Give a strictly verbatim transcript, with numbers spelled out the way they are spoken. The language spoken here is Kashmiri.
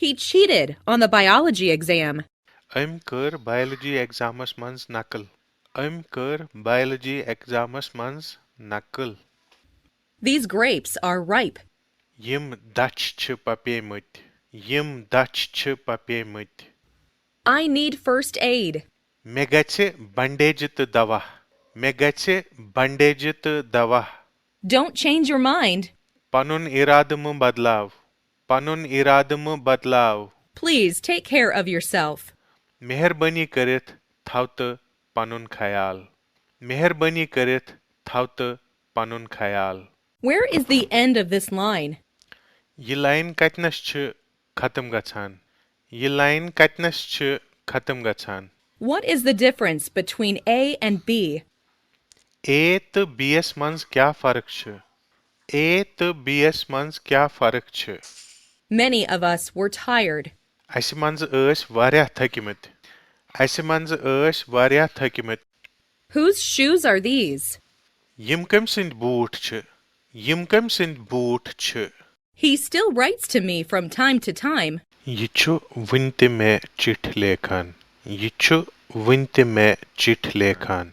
He cheated on the biology exam. أمۍ کٔر بایولوجی ایگزامس منٛز نقل۔ أمۍ کٔر بایولوجی ایگزامس منٛز نقل۔ These grapes are ripe. یِم دَچھ چھِ پپیمٕتۍ۔ یِم دَچھ چھِ پپیمٕتۍ۔ I need first aid. مےٚ گژھِ بنڈیجہِ تہٕ دوا۔ مےٚ گژھِ بنڈیجہِ تہٕ دوا۔ Don't change your mind. پنُن ارادٕ مہٕ بدلاو۔ پنُن ارادٕ مہٕ بدلاو۔ Please take care of yourself. مہربٲنی کٔرِتھ تھاو تہٕ پنُن خیال۔ مہربٲنی کٔرِتھ تھاو تہٕ پنُن خیال۔ Where is the end of this line? یہِ لاین کتنس چھِ ختم گژھان؟ یہِ لاین کتنس چھِ ختم گژھان؟ What is the difference between A and B? A تہٕ بی یس منٛز کیٛاہ فرق چھِ؟ اے تہٕ بی یس منٛز کیٛاہ فرق چھِ؟ Many of us were tired. اسہِ منٛز ٲسۍ واریاہ تھٔکمٕتۍ۔ اسہِ منٛز ٲسۍ واریاہ تھٔکمٕتۍ۔ Whose shoes are these? یِم کٔمۍ سٕنٛدۍ بوٗٹھ چھِ؟ یِم کٔمۍ سٕنٛدۍ بوٗٹھ چھِ؟ He still writes to me from time to time. یہِ چھُ وُنہِ تہِ مےٚ چِٹھۍ لیکھان۔ یہِ چھُ وُنہِ تہِ مےٚ چِٹھۍ لیکھان۔